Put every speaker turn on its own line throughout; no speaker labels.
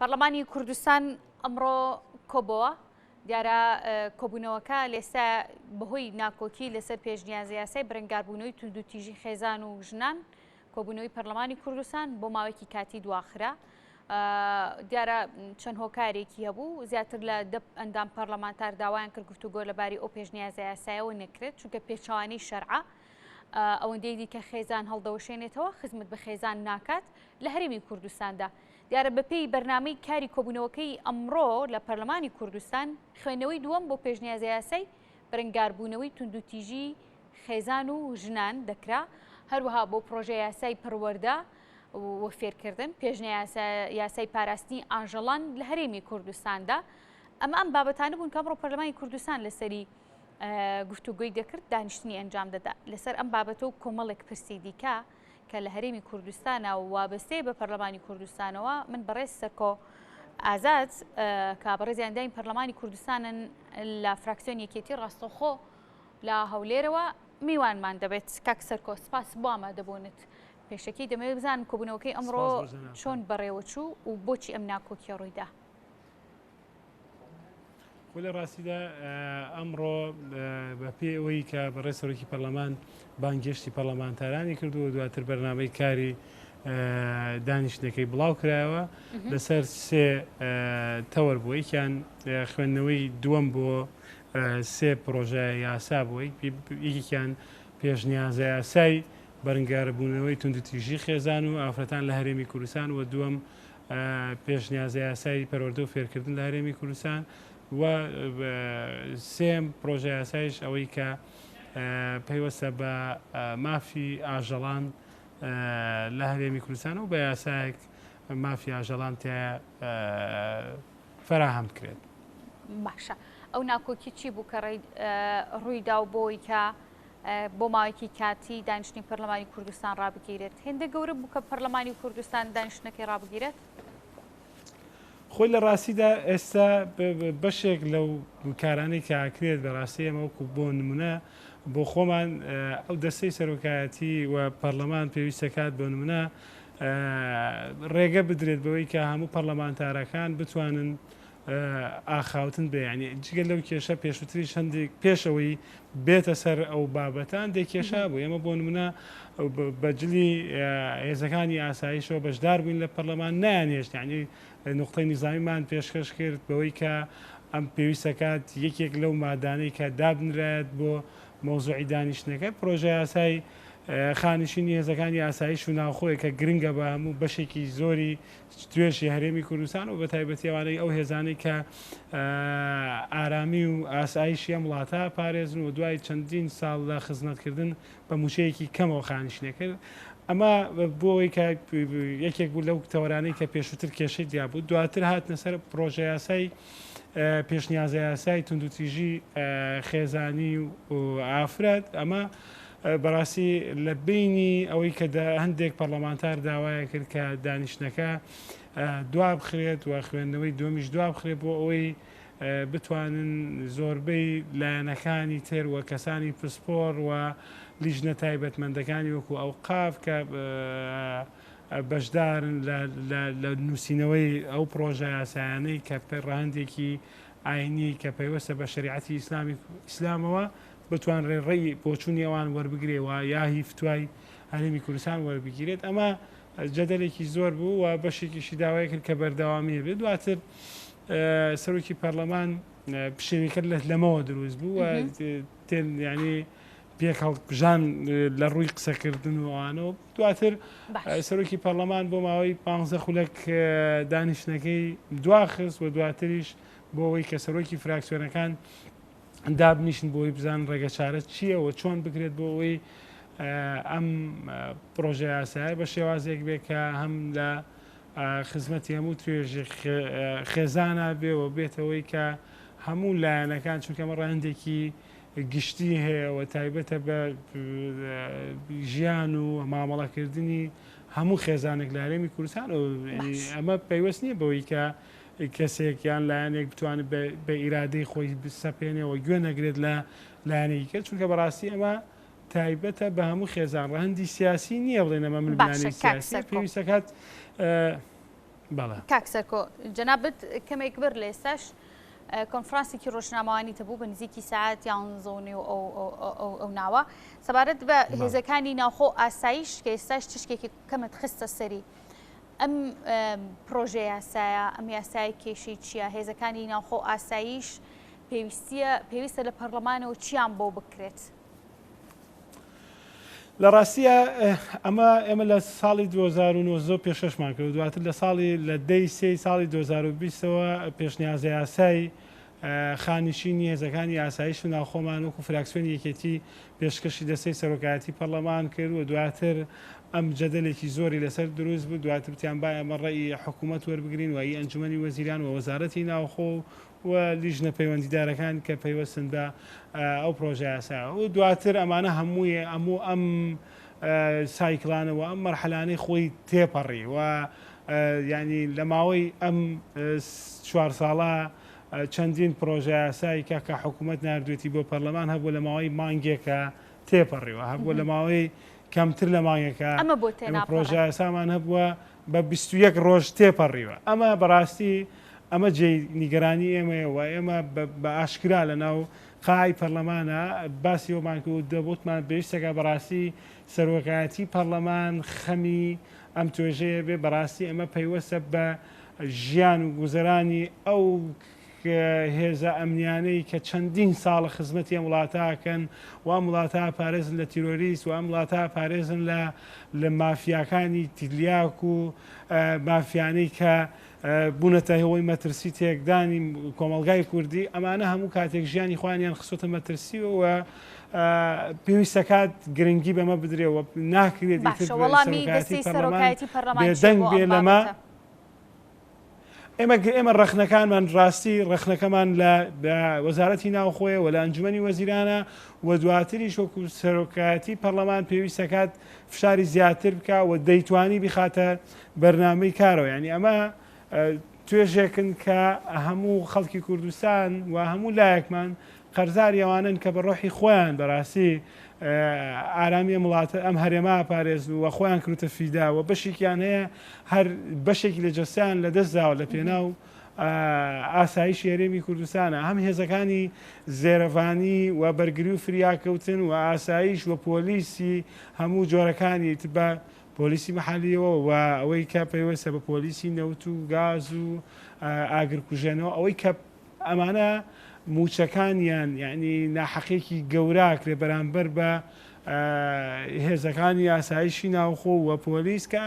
پەرلەمانی کوردستان ئەمڕۆ کۆبەوە دیارە کۆبوونەوەکە لێستا بەهۆی ناکۆکی لەسەر پێشنیازە یاسای بەرەنگاربوونەوەی توندوتیژی خێزان و ژنان کۆبوونەوەی پەرلەمانی کوردستان بۆ ماوەیەکی کاتی دواخرا. دیارە چەند هۆکارێکی هەبوو زیاتر لە دە ئەندام پەرلەمانتار داوایان کرد گفتوگۆ لەباری ئەو پێشنیازە یاسایەوە نەکرێت چونکە پێچەوانەی شەرعە ئەوەندەی دیکە خێزان هەڵدەوەشێنێتەوە خزمەت بە خێزان ناکات لە هەرێمی کوردستاندا. دیارە بەپێی بەرنامەی کاری کۆبوونەوەکەی ئەمڕۆ لە پەرلەمانی کوردستان، خوێندنەوەی دووەم بۆ پێشنیازەیاسای بەرەنگاربوونەوەی توندوتیژی خێزان و ژنان دەکرا، هەروەها بۆ پڕۆژەیاسای پەروەردە و فێرکردن، پێشنیازەیاسای پاراستنی ئاژەڵان لە هەرێمی کوردستاندا. ئەمە ئەم بابەتانە بوون کە ئەمڕۆ پەرلەمانی کوردستان لەسەری گفتوگۆی دەکرد، دانیشتنی ئەنجام دەدا. لەسەر ئەم بابەتە و کۆمەڵێک پرسی دیکە کە لە هەرێمی کوردستانە و وابەستەیە بە پەرلەمانی کوردستانەوە، من بەڕێز سەرکۆ ئازاد کە بەڕێزی ئەندامی پەرلەمانی کوردستانن لە فراکسیۆنی یەکێتی ڕاستەوخۆ لە هەولێرەوە میوانمان دەبێت. کاک سەرکۆ سپاس بۆ ئامادەبوونت. پێشەکی دەمەوێت بزانم کۆبوونەوەکەی ئەمڕۆ چۆن بەڕێوەچوو و بۆچی ئەم ناکۆکیە ڕوویدا؟
خۆ لە ڕاستیدا ئەمڕۆ بە پێی ئەوەی کە بەڕێز سەرۆکی پەرلەمان بانگهێشتی پەرلەمانتارانی کردو و دواتر بەرنامەی کاری دانیشتنەکەی بڵاو کرایەوە لەسەر سێ تەوەر بوو یەکیان خوێندنەوەی دووەم بۆ سێ پرۆژە یاسا بوو یەکێکیان پێشنیازە یاسای بەرنگاربوونەوەی توندوتیژی خێزان و ئافرەتان لە هەرێمی کوردستان و دووەم پێشنیازەیاسای پەروەردە و فێرکردن لە هەرێمی کوردستان و سێم پرۆژەیاسایش ئەوەی کە پەیوەستە بە مافی ئاژەڵان لە هەرێمی کوردستان و بە یاسایەک مافی ئاژەڵان تیا فەراهەم بکرێت.
باشە ئەو ناکۆکی چی بوو کە ڕوویدا و بۆی کە بۆ ماوەیەکی کاتی دانیشتنی پەرلەمانی کوردستان ڕابگیرێت؟ هێندە گەورە بوو کە پەرلەمانی کوردستان دانیشتنەکەی ڕابگیرێت؟
خۆی لە ڕاستیدا ئێستا بەشێک لەو کارانەی کە ئاکرێت بەڕاستی ئێمە وەکو بۆ نمونە بۆ خۆمان ئەو دەستەی سەرۆکایەتی و پەرلەمان پێویستەکات بۆ نمونە ڕێگە بدرێت بەوەی کە هەموو پەرلەمانتارەکان بتوانن ئاخاوتن بێ یانی جگە لەو کێشە پێشووتریش هەندێک پێش ئەوەی بێتە سەر ئەو بابەتە هەندێک کێشە بوو ئێمە بۆ نمونە بە جلی هێزەکانی ئاسایشەوە بەشدار بووین لە پەرلەمان نایانهێشت یانی نوقتەی نیزامیمان پێشکەش کرد بەوەی کە ئەم پێویستەکات یەکێک لەو مادانەی کە دابنرایەت بۆ مەوزوعی دانیشتنەکە پرۆژە یاسای خانشینی هێزەکانی ئاسایش و ناوخۆیە کە گرنگە بە هەموو بەشێکی زۆری توێژی هەرێمی کوردستان و بەتایبەتی ئەوانەی ئەو هێزانەی کە ئارامی و ئاسایشی ئەم وڵاتە پارێزن و دوای چەندین ساڵ لە خزمەتکردن بە مووچەیەکی کەمەوە خانشینە کرد ئەمە بۆ ئەوەی کە یەکێک بوو لەو تەوەرانەی کە پێشووتر کێشەی تیا بوو دواتر هاتنە سەر پرۆژە یاسای پێشنیازە یاسای توندوتیژی خێزانی و ئافرەت ئەمە بەڕاستی لە بەینی ئەوەی کە هەندێک پەڕلەمانتار داوایان کرد کە دانیشتنەکە دوابخرێت و خوێندنەوەی دووەمیش دوابخرێت بۆ ئەوەی بتوانن زۆربەی لایەنەکانی تر و کەسانی پسپۆڕ و لیژنە تایبەتمەندەکانی وەکو ئەوقاف کە بەشدارن لە نووسینەوەی ئەو پڕۆژە یاسایانەی کە ڕەهەندێکی ئاینی کە پەیوەستە بە شەریعەتی ئیسلامی ئیسلامەوە بتوانرێ ڕێی بۆچوونی ئەوان وەربگرێ و یا هی فتوای هەرێمی کوردستان وەربگیرێت ئەمە جەدەلێکی زۆر بوو و بەشێکیشی داوای کرد کە بەردەوامی هەبێت دواتر سەرۆکی پەرلەمان پشێویکە لەمەوە دروست بوو و تێن ینی پێک هەڵپژان لە ڕووی قسەکردن و ئەوانەوە دواتر سەرۆکی پەرلەمان بۆ ماوەی پ خولەک دانیشتنەکەی دواخست و دواتریش بۆ ئەوەی کە سەرۆکی فراکسیۆنەکان دابنیشن بۆ ئەوەی بزانن ڕێگەچارە چییە و چۆن بکرێت بۆ ئەوەی ئەم پرۆژە یاسایە بە شێوازێک بێ کە هەم لە خزمەتی هەموو توێژی خێزانە بێ و بێتەوەی کە هەموو لایەنەکان چونکە ئەمە ڕەهەندێکی گشتی هەیە و تایبەتە بە ژیان و مامەڵەکردنی هەموو خێزانێک لە هەرێمی کوردستان ئەمە پەیوەست نییە بەوەی کە کەسێک یان لایەنێک بتوانێت بە ئیرادەی خۆی بسەپێنێ و گوێ نەگرێت لە لایەنێکی کە چونکە بەڕاستی ئەمە تایبەتە بە هەموو خێزان ڕەهەندی سیاسی نییە بڵێن ئەمە ململانێی
باشە کاک
سیاسیە
سەرکۆ.
پێویستەکات. بەڵێ.
کاک سەرکۆ جەنابت کەمێک بەر لە ئێستاش کۆنفرانسێکی ڕۆژنامەوانیت هەبوو بە نزیکی سەعات یانزە و نێو ئەو ناوە سەبارەت بە هێزەکانی ناوخۆ ئاسایش کە ئێستاش تشکێکی کەمت خستە سەری ئەم پرۆژە یاسایە ئەم یاسای کێشەی چییە هێزەکانی ناوخۆ ئاسایش پێویستیە پێویستە لە پەرلەمانەوە چیان بۆ بکرێت؟
لە ڕاستیە ئەمە ئێمە لە ساڵی 2009 پێشکەشمان کرد دواتر لە ساڵی لە دەی سێی ساڵی 2020ەوە پێشنیازە یاسای خانشینی هێزەکانی ئاسایش و ناوخۆمان وەکو فراکسیۆنی یەکێتی پێشکەشی دەستەی سەرۆکایەتی پەرلەمان کرد و دواتر ئەم جەدەلێکی زۆری لەسەر دروست بوو دواتر وتیان با ئێمە ڕەئی حکوومەت وەربگرین و ئی ئەنجومەنی وەزیران و وەزارەتی ناوخۆ و لیژنە پەیوەندیدارەکان کە پەیوەستن بە ئەو پرۆژە یاسایە و دواتر ئەمانە هەمووی هەموو ئەم سایکلانە و ئەم مەرحەلانەی خۆی تێپەڕی و یعنی لە ماوەی ئەم چوار ساڵە چەندین پرۆژە یاسایی کە کە حکوومەت نردوێتی بۆ پەرلەمان هەبوو لە ماوەی مانگێکە تێپەڕیوە هەبووە لە ماوەی کەمتر لە مانگێکە
ئەمە بۆ تێناپەڕێ
پرۆژە یاسامان هەبووە بە 21 ڕۆژ تێپەڕیوە ئەمە بەڕاستی ئەمە جێی نیگەرانی ئێمەیە و ئێمە بە ئاشکرا لە ناو قاعی پەرلەمانە باسی ئەومان کرد و دەوتمان پێویستەکە بەڕاستی سەرۆکایەتی پەرلەمان خەمی ئەم توێژەیە بێ، بەڕاستی ئەمە پەیوەستە بە ژیان و گوزەرانی ئەو هێزە ئەمنیانەی کە چەندین ساڵە خزمەتی ئەم وڵاتە ئەکەن و ئەم وڵاتە ئەپارێزن لە تیرۆریست و ئەم وڵاتە ئەپارێزن لە لە مافیاکانی تلیاک و مافیانەی کە بوونەتە هۆی مەترسی تێکدانی کۆمەڵگای کوردی، ئەمانە هەموو کاتێک ژیانی خۆیانیان خستۆتە مەترسیەوە و پێویستە کات گرنگی بەمە بدرێ و ناکرێت ئیتر
باشە وەڵامی
سەرۆکایەتی
دەستەی
پەرلەمان
سەرۆکایەتی پەرلەمان چییە
بێدەنگ
بۆ
بێ
ئەم
لەمە.
بابەتە؟
ئێمە ئێمە ڕەخنەکانمان ڕاستی ڕەخنەکەمان لە وەزارەتی ناوخۆیە و لە ئەنجومەنی وەزیرانە و دواتریش وەکو سەرۆکایەتی پەرلەمان پێویستە کات فشاری زیاتر بکا و دەیتوانی بیخاتە بەرنامەی کارەوە یانی ئەمە توێژێکن کە هەموو خەڵکی کوردستان و هەموو لایەکمان قەرزاری ئەوانن کە بە ڕۆحی خۆیان بەڕاستی ئارامی ئەم وڵاتە ئەم هەرێمە پارێزن و خۆیان کردوتە فیدا و بەشێکیان هەیە هەر بەشێکی لە جەستەیان لەدەست داوە لە پێناو ئاسایشی هەرێمی کوردستانە هەم هێزەکانی زێرەڤانی و بەرگری و فریاکەوتن و ئاسایش و پۆلیسی هەموو جۆرەکانی بە پۆلیسی مەحەلیەوە و ئەوەی کە پەیوەستە بە پۆلیسی نەوت و گاز و ئاگرکوژێنەوە ئەوەی کە ئەمانە موچەکانیان یعنی ناحەقێکی گەوراکرێ بەرامبەر بە هێزەکانی ئاسایشی ناوخۆ و پۆلیس کە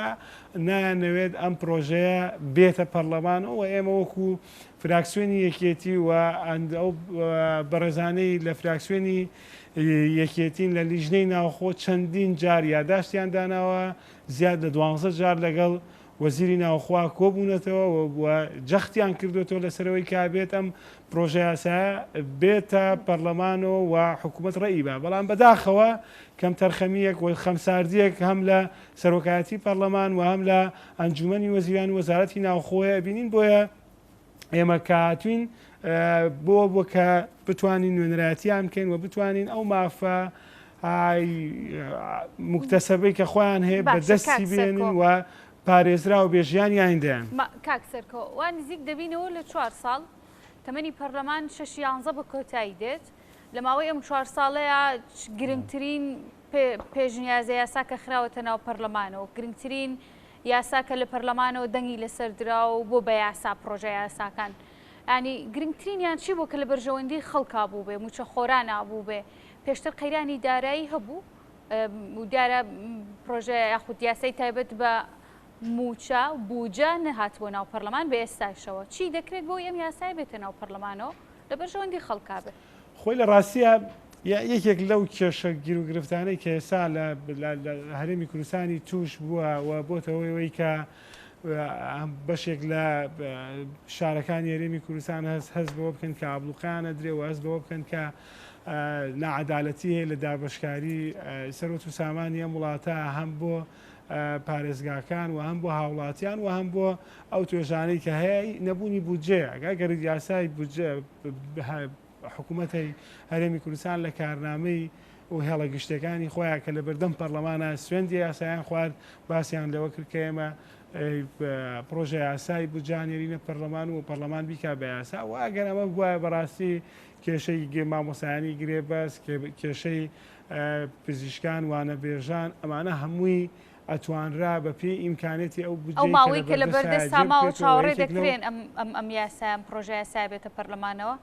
نایانەوێت ئەم پرۆژەیە بێتە پەرلەمان و ئێمە وەکو فراکسیۆنی یەکێتی و ئەو بەڕێزانەی لە فراکسیۆنی یەکێتین لە لیژنەی ناوخۆ چەندین جار یاداشتیان داناوە، زیاد لە دوانزە جار لەگەڵ وەزیری ناوخۆ کۆبوونەتەوە و جەختیان کردوێتەوە لەسەر ئەوەی کە بێت ئەم پرۆژە یاسایە بێتە پەرلەمانەوە و حکوومەت ڕێی با، بەڵام بەداخەوە کەمتەرخەمییەک و خەمساردییەک هەم لە سەرۆکایەتی پەرلەمان و هەم لە ئەنجوومەنی وەزیران و وەزارەتی ناوخۆیە ئەبینین، بۆیە ئێمە کە هاتوین بۆ بۆ کە بتوانین نوێنەرایەتیان بکەین و بتوانین ئەو مافە مکتەسەبەی کە خۆیان هەیە بە دەستی بێنن و پارێزراو بێ ژیانی ئایندەیان.
کاک سەرکۆ وا نزیک دەبینەوە لە چوار ساڵ تەمەنی پەرلەمان شەش یانزە بە کۆتایی دێت لە ماوەی ئەم چوار ساڵەیە گرنگترین پێشنیازە یاسا کە خراوەتە ناو پەرلەمانەوە گرنگترین یاسا کە لە پەرلەمانەوە دەنگی لەسەر درا و بۆ بە یاسا پڕۆژە یاساکان یانی گرنگترینیان چی بوو کە لە بەرژەوەندی خەڵکا بووبێ مووچەخۆرانا بووبێ پێشتر قەیرانی دارایی هەبوو و دیارە پڕۆژە یاخود یاسای تایبەت بە مووچە بوجە نەهاتبووە ناو پەرلەمان بە ئێستاشەوە چی دەکرێت بۆی ئەم یاسایە بێتە ناو پەرلەمانەوە لە بەرژەوەندی خەڵکا بێ؟
خۆی لە ڕاستیا یەکێک لەو کێشە گیروگرفتانەی کە ئێستا لە هەرێمی کوردستانی تووش بووە و بۆتە هۆی ئەوەی کە بەشێک لە شارەکانی هەرێمی کوردستان هەست هەست بەوە بکەن کە ئابلوقیان ئەدرێ و هەست بەوە بکەن کە ناعەدالەتی هەیە لە دابەشکاری سەروەت و سامانی ئەم وڵاتە هەم بۆ پارێزگاکان و هەم بۆ هاوڵاتیان و هەم بۆ ئەو توێژانەی کە هەیە نەبوونی بودجەیە ئەگەر یاسای بودجە حکوومەتی هەرێمی کوردستان لە کارنامەی و هێڵە گشتیەکانی خۆیان کە لە بەردەم پەرلەمانە سوێندی یاسایان خوارد باسیان لەوە کرد کە ئێمە. پرۆژە یاسای بودجە نێرینە پەرلەمان و پەرلەمان بیکا بە یاسا و ئەگەر ئەمە بوایە بەڕاستی کێشەی مامۆستایانی گرێبەست، کێشەی پزیشکان، وانەبێژان ئەمانە هەمووی ئەتوانرا بە پێی ئیمکانێتی ئەو
ئەو
بودجەی کە
ماوەی کە لە
لەبەردەستایە
بەردەستا
جێ
ماوە
بکرێتەوە و
چاوەڕێ
یەکێک لەو
دەکرێن ئەم ئەم ئەم یاسایە ئەم پڕۆژە یاسایە بێتە پەرلەمانەوە؟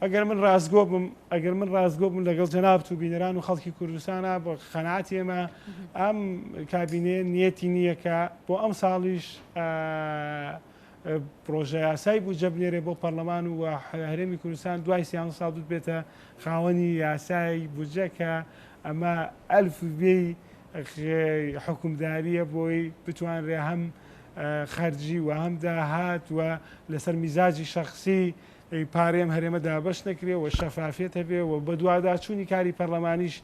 ئەگەر من ڕاستگۆ بم ئەگەر من ڕاستگۆ بم لەگەڵ جەنابت و بینەران و خەڵکی کوردستانا بە قەناعەتی ئێمە ئەم کابینەیە نیەتی نییە کە بۆ ئەم ساڵیش پرۆژە یاسای بودجە بنێرێ بۆ پەرلەمان و هەرێمی کوردستان دوای 13 ساڵ ببێتە خاوەنی یاسای بودجە کە ئەمە ئەلف بێی حکومداریە بۆی بتوانرێ هەم خەرجی و هەم داهات و لەسەر میزاجی شخصی پارەی ئەم هەرێمە دابەش نەکرێ و شەفافیەت هەبێ و بەدواداچوونی کاری پەرلەمانیش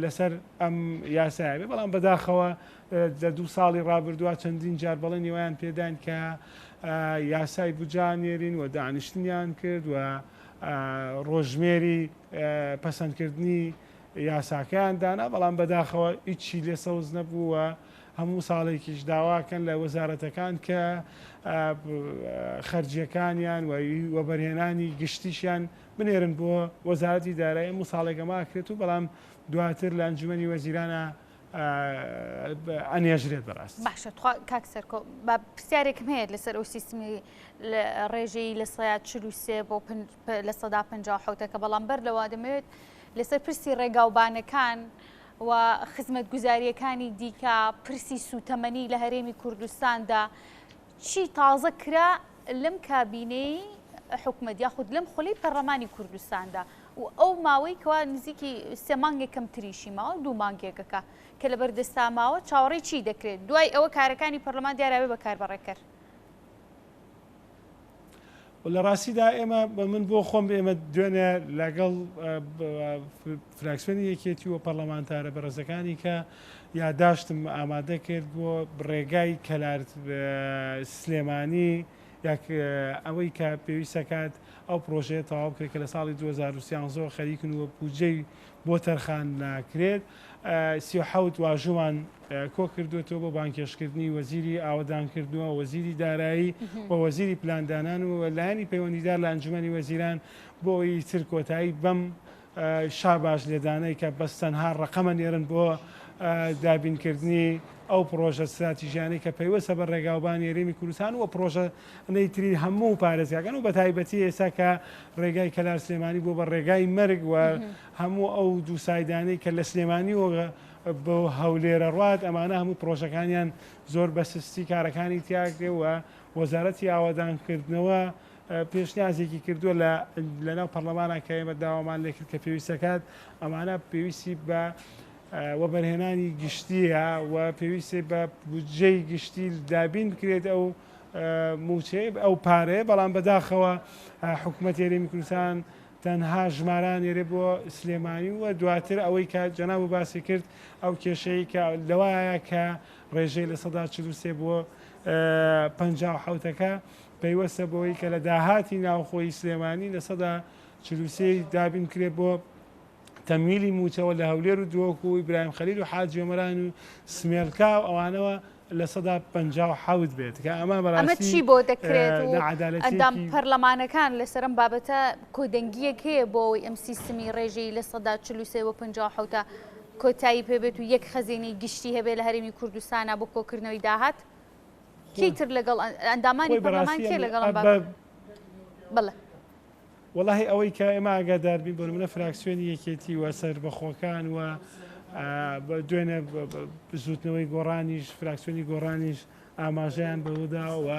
لەسەر ئەم یاسایە بێ، بەڵام بەداخەوە لە دوو ساڵی ڕابردووە چەندین جار بەڵێنی وایان پێداین کە یاسای بودجە نێرین و دانیشتنیان کرد و ڕۆژمێری پەسەندکردنی یاساکەیان دانا، بەڵام بەداخەوە هیچی لێ سەوز نەبوو و هەموو ساڵێکیش داواکەن لە وەزارەتەکان کە خەرجیەکانیان و وەبەرهێنانی گشتیشیان بنێرن بۆ وەزارەتی دارایی، هەموو ساڵێک ئەمە ئەکرێت و بەڵام دواتر لە ئەنجومەنی وەزیرانە ئەنێژرێت بەڕاستی.
باشە تخوا کاک سەرکۆ با پرسیارێکم هەیە لەسەر ئەو سیستمی ڕێژەی 43% بۆ 57%ەکە، بەڵام بەر لەوە دەمەوێت لەسەر پرسی ڕێگاوبانەکان و خزمەتگوزارییەکانی دیکە، پرسی سووتەمەنی لە هەرێمی کوردستاندا چی تازە کرا لەم کابینەی حکومەت یاخود لەم خولەی پەرلەمانی کوردستاندا و ئەو ماوەی کەوا نزیکی سێ مانگێک کەمتریشی ماوە دوو مانگێکەکە کە لەبەردەستا ماوە چاوەڕێی چی دەکرێت دوای ئەوە کارەکانی پەرلەمان دیاراوێ بە کاربەڕێکەر؟
لە ڕاستیدا ئێمە بە من بۆ خۆم ئێمە دوێنێ لەگەڵ فراکسیۆنی یەکێتی و پەرلەمانتارە بەڕێزەکانی کە یاداشتم ئامادە کرد بۆ ڕێگای کەلار سلێمانی یاک ئەوەی کە پێویستەکات ئەو پرۆژەیە تەواو بکرێت کە لە ساڵی 2013 خەریکن و بودجەی بۆ تەرخان ناکرێت 37 واژوومان کۆکردووەتەوە بۆ بانگهێشتکردنی وەزیری ئاوەدانکردنەوە، وەزیری دارایی و وەزیری پلاندانان و لایەنی پەیوەندیدار لە ئەنجومەنی وەزیران بۆ ئەوەی تر کۆتایی بەم شاباش لێدانەی کە بەس تەنها ڕەقەمە نێرن بۆ دابینکردنی ئەو پڕۆژە ستراتیژیانەی کە پەیوەستە بە ڕێگاوبانی هەرێمی کوردستان و پڕۆژەنەی تری هەموو پارێزگاکان و بەتایبەتی ئێستا کە ڕێگای کەلار سلێمانی بووە بە ڕێگای مەرگ و هەموو ئەو دوو سایدانەی کە لە سلێمانیەوە بۆ هەولێرە ڕوات ئەمانە هەموو پڕۆژەکانیان زۆر بە سستی کارەکانی تیاکرێ و وەزارەتی ئاوەدانکردنەوە پێشنیازێکی کردووە لە لەناو پەرلەمانە کە ئێمە داوامان لێکرد کە پێویستەکات ئەمانە پێویستی بە وەبەرهێنانی گشتیە و پێویستی بە بودجەی گشتی دابین بکرێت ئەو موچەیە ئەو پارەیە بەڵام بەداخەوە حکوومەت هەرێمی کوردستان تەنها ژمارە ئەنێرێ بۆ سلێمانی و دواتر ئەوەی کە جەنابو باسی کرد ئەو کێشەی کە لەوایە کە ڕێژەی 43% بۆ 57ەکە پەیوەستە بەوەی کە لە داهاتی ناوخۆی سلێمانی 43% دابین کرێ بۆ تەمویلی مووچەوە لە هەولێر و دهۆک و ئیبراهیم خەلیل و حاجی ئۆمەران و سمێڵکا و ئەوانەوە 57% بێت کە ئەمە
ئەمە
بەڕاستی
چی بۆ دەکرێت و ئەندام
ناعەدالەتیەکی
پەرلەمانەکان لەسەر ئەم بابەتە کۆدەنگییەک هەیە بۆ ئەوەی ئەم سیستمی ڕێژەی 43% بۆ 57 کۆتایی پێ بێت و یەک خەزێنەی گشتی هەبێت لە هەرێمی کوردستانا بۆ کۆکردنەوەی داهات؟ کێی تر لەگەڵ ئەندامانی
خۆی
پەرلەمان
بەڕاستی
کێ
ئەم
لەگەڵ ئەم
بە
بابەتە؟ بەڵێ.
وەڵاهی ئەوەی کە ئێمە ئاگادار بین بۆ نمونە فراکسیۆنی یەکێتی و سەربەخۆکان و دوێنێ بزوتنەوەی گۆڕانیش فراکسیۆنی گۆڕانیش ئاماژەیان بەوەدا و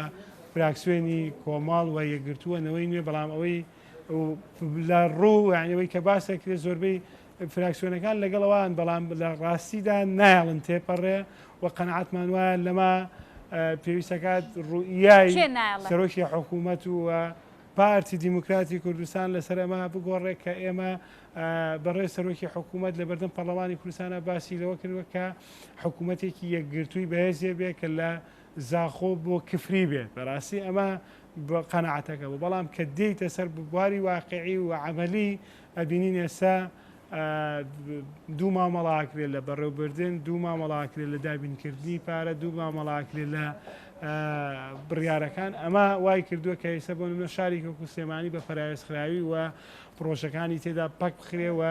فراکسیۆنی کۆمەڵ و یەکگرتووە نەوەی نوێ بەڵام ئەوەی لە ڕوو یانی ئەوەی کە باسەکرێت زۆربەی فراکسیۆنەکان لەگەڵەوان بەڵام لە ڕاستیدا نایەڵن تێپەڕێ و قەنەعاتمان وایە لەمە پێویستەکات ڕوئیای سەرۆکی حکوومەت و پارتی دیموکراتی کوردستان لەسەر ئەمە بگۆڕێ کە ئێمە بەڕێز سەرۆکی حکوومەت لە بەردەم پەرلەمانی کوردستانە باسی لەوە کردووە کە حکوومەتێکی یەکگرتووی بەهێزێ بێ کە لە زاخۆ بۆ کفری بێت بەڕاستی ئەمە قەناعەتەکە بوو بەڵام کە دێیتە سەر بواری واقعی و عەمەلی ئەبینین ئێستا. دوو مامەڵە ئەکرێت لە بەڕێوبردن، دوو مامەڵە ئەکرێت لە دابینکردنی پارە، دوو مامەڵە ئەکرێت لە بڕیارەکان. ئەمە وای کردووە کە ئێستا بۆ نمونە شارێکی وەکو سلێمانی بە پەراوێزخراوی و پڕۆژەکانی تێدا پەک بخرێ و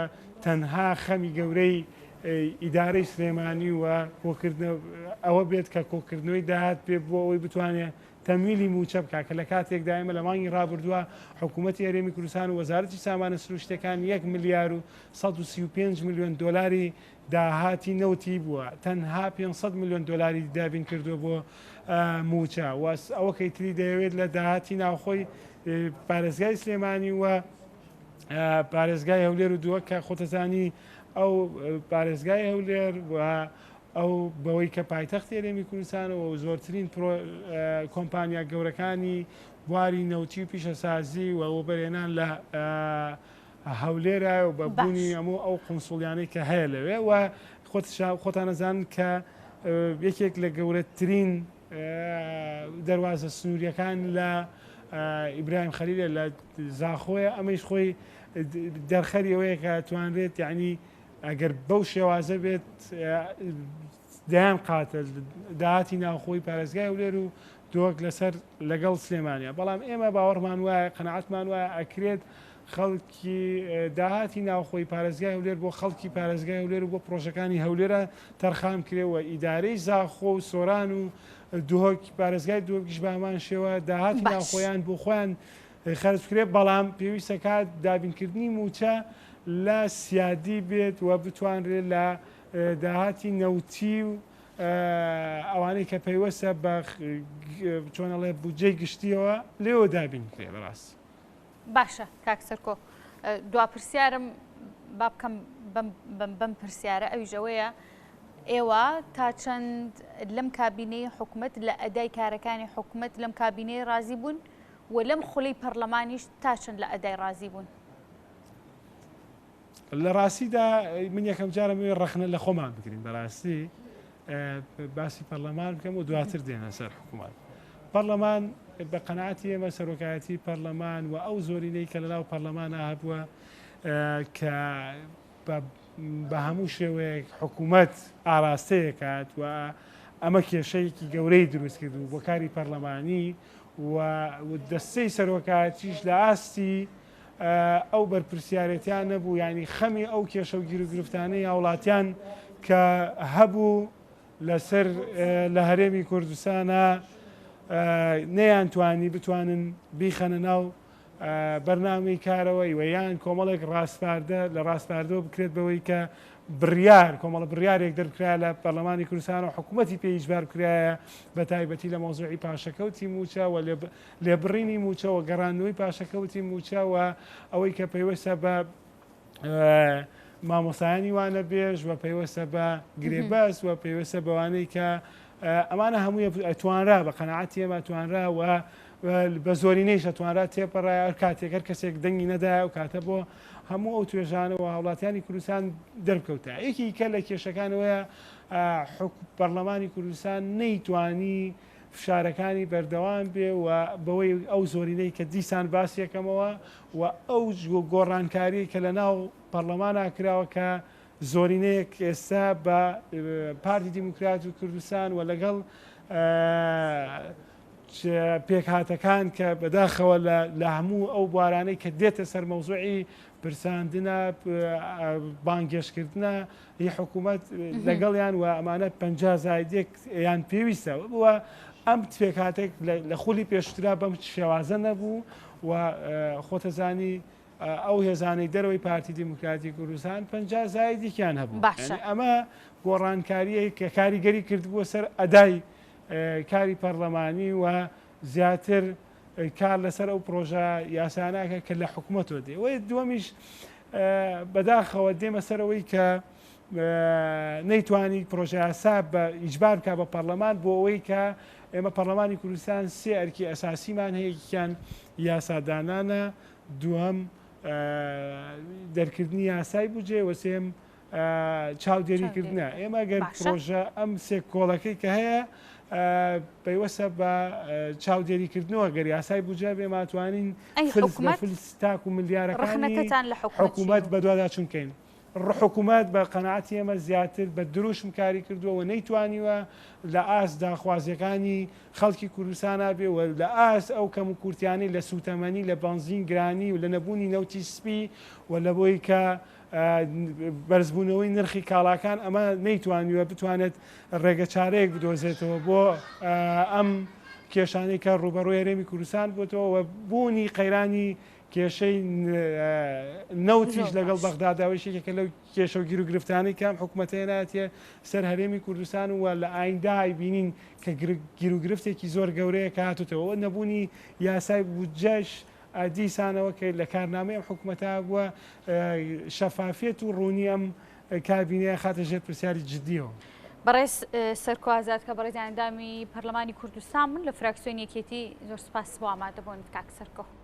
تەنها خەمی گەورەی ئیدارەی سلێمانی و کۆکردنە ئەوە بێت کە کۆکردنەوەی داهات بێ بۆ ئەوەی بتوانێت تەمویلی مووچە بکات کە لە کاتێکدا ئێمە لە مانگی ڕابردووە حکوومەتی هەرێمی کوردستان و وەزارەتی سامانە سروشتیەکان یەک ملیار و 135 ملیۆن دۆلاری داهاتی نەوتی بووە تەنها 500 ملیۆن دۆلاری دابین کردووە بۆ مووچە و ئەوە کەی تری دەیەوێت لە داهاتی ناوخۆی پارێزگای سلێمانی و پارێزگای هەولێر و دووە کە خۆتەزانی ئەو پارێزگای هەولێر و ئەو بەوەی کە پایتەختی هەرێمی کوردستانە و زۆرترین کۆمپانیا گەورەکانی بواری نەوتی و پیشەسازی و وەبەرهێنان لە هەولێرایە و بە بوونی هەموو ئەو قونسوڵیانەی کە هەیە لەوێ و خۆتانەزانن کە یەکێک لە گەورەترین دەروازە سنووریەکان لە ئیبراهیم خەلیلە لە زاخۆیە ئەمەیش خۆی دەرخەری ئەوەیە کە توانرێت یعنی ئەگەر بەو شێوازە بێت دەیان قاتە داهاتی ناوخۆی پارێزگای هەولێر و دۆک لەسەر لەگەڵ سلێمانیا بەڵام ئێمە باوەڕمان وایە قەناعەتمان وایە ئەکرێت خەڵکی داهاتی ناوخۆی پارێزگای هەولێر بۆ خەڵکی پارێزگای هەولێر و بۆ پرۆژەکانی هەولێرە تەرخان کرێ و ئیدارەی زاخۆ و سۆران و دهۆک پارێزگای دهۆکیش بە هەمان شێوە داهاتی ناوخۆیان بۆ خۆیان خەرج بکرێت، بەڵام پێویستە کات دابینکردنی مووچە لە سیادی بێت و بتوانرێت لە داهاتی نەوتی و ئەوانەی کە پەیوەستە بە چۆن ئەڵێ بودجەی گشتیەوە لێوە دابین بکرێت بەڕاستی.
باشە کاک سەرکۆ دوا پرسیارم با بکەم بەم پرسیارە ئەویش ئەوەیە ئێوە تا چەند لەم کابینەی حکومەت لە ئەدای کارەکانی حکومەت لەم کابینەی ڕازی بوون و لەم خولەی پەرلەمانیش تا چەند لە ئەدای ڕازی بوون؟
لە ڕاستیدا من یەکەم جارم ئەوێ ڕەخنە لە خۆمان بگرین بەڕاستی باسی پەرلەمان بکەم و دواتر دێنە سەر حکوومەت پەرلەمان بە قەناعەتی ئێمە سەرۆکایەتی پەرلەمان و ئەو زۆرینەی کە لەناو پەرلەمانە هەبووە کە بە هەموو شێوەیەک حکوومەت ئاراستەیەکات و ئەمە کێشەیەکی گەورەی دروست کرد و بۆ کاری پەرلەمانی و دەستەی سەرۆکایەتیش لە ئاستی ئەو بەرپرسیارێتیان نەبوو یعنی خەمی ئەو کێشە و گیروگرفتانەی هاوڵاتیان کە هەبوو لەسەر لە هەرێمی کوردستانە نەیانتوانی بتوانن بیخەنە ناو بەرنامەی کارەوەی و یان کۆمەڵێک ڕاسپاردە لە ڕاسپاردەوە بکرێت بەوەی کە بڕیار کۆمەڵە بڕیارێک دەربکرایە لە پەرلەمانی کوردستان و حکوومەتی پێ ئیجبار بکرایە بە تایبەتی لە مەوزوعی پاشەکەوتی مووچە و لێبڕینی مووچە و گەڕاندنەوەی پاشەکەوتی مووچە و ئەوەی کە پەیوەستە بە مامۆستایانی وانەبێژ و پەیوەستە بە گرێبەست و پەیوەستە بەوانەی کە ئەمانە هەمووی توانرا بە قەناعەتی ئێمە توانرا و بە زۆرینەیش ئەتوانرا تێپەڕایە هەر کاتێک هەر کەسێک دەنگی نەدایە ئەو کاتە بۆ هەموو ئەو توێژانەوە هاوڵاتیانی کوردستان دەربکەوتە یەکی کە لە کێشەکانەوەیە پەرلەمانی کوردستان نەیتوانی فشارەکانی بەردەوام بێ و بەوەی ئەو زۆرینەی کە دیسان باسیەکەمەوە و ئەو گۆڕانکاری کە لە ناو پەرلەمانا کراوە کە زۆرینەیەک ئێستا بە پارتی دیموکرات و کوردستان و لەگەڵ پێکهاتەکان کە بەداخەوە لە هەموو ئەو بوارانەی کە دێتە سەر مەوزوعی پرساندنە بانگێشکردنە هی حکوومەت لەگەڵیان و ئەمانە پ زایدێک یان پێویستە بووە ئەم پێکهاتێک لە خولی پێشترا بەم شێوازە نەبوو و خۆتەزانی ئەو هێزانەی دەرەوەی پارتی دیموکراتی کوردستان پ زایدێکیان هەبوو
باشە
ئەمە گۆڕانکاریە کە کاریگەری کردبووە سەر ئەدای کاری پەرلەمانی و زیاتر کار لەسەر ئەو پرۆژە یاساناکە کە لە حکوومەتەوە دێ وە دووەمیش بەداخەوە دێمە سەرەوەی کە نەیتوانی پرۆژە یاسا بە ئیجبار بکە بە پەرلەمان بۆ ئەوەی کە ئێمە پەرلەمانی کوردستان سێ ئەرکی ئەساسیمان هەیە یەکیان یاسادانانە دووەم دەرکردنی یاسای بودجێ و سێم چاودێریکردنە ئێمە گەر پرۆژە ئەم سێ کۆڵەکەی کە هەیە پەیوەستە بە چاودێریکردنەوە گەر یاسای بودجە بێ ماتوانین فلس تاک و ملیارەکانی
لە
حکوومەت بەدواداچوون کەین. حکوومەت بە قەناعەتی ئێمە زیاتر بە دروشم کاری کردووە و نەیتوانیوە لە ئاست داخوازیەکانی خەڵکی کوردستانا بێ و لە ئاست ئەو کەموکورتیانەی لە سووتەمەنی، لە بەنزین گرانی و لە نەبوونی نەوتی سپی و لەوەی کە بەرزبوونەوەی نرخی کاڵاکان ئەمە نەیتوانیوە بتوانێت ڕێگەچارەیەک بدۆزێتەوە بۆ ئەم کێشانەی کە ڕووبەڕووی هەرێمی کوردستان بووەتەوە و بوونی قەیرانی کێشەی نەوتیش لەگەڵ بەغدادا ئەوەیش یەکێکە لەو کێشە و گیروگرفتانەی کە ئەم حکوومەتە هێنایەتیە سەر هەرێمی کوردستان و لە ئایندە ئەیبینین کە گیروگرفتێکی زۆر گەورەیە کە هاتووتەوە و نەبوونی یاسای بودجەش دیسانەوە کە لە کارنامەی ئەم حکوومەتە بووە شەفافیەت و ڕوونی ئەم کابینەیە خاتە ژێر پرسیاری جدیەوە.
بەڕێز سەرکۆ ئازاد کە بەڕێزیان ئەندامی پەرلەمانی کوردستان بوون لە فراکسیۆنی یەکێتی زۆر سپاس بۆ ئامادەبوونت کاک سەرکۆ.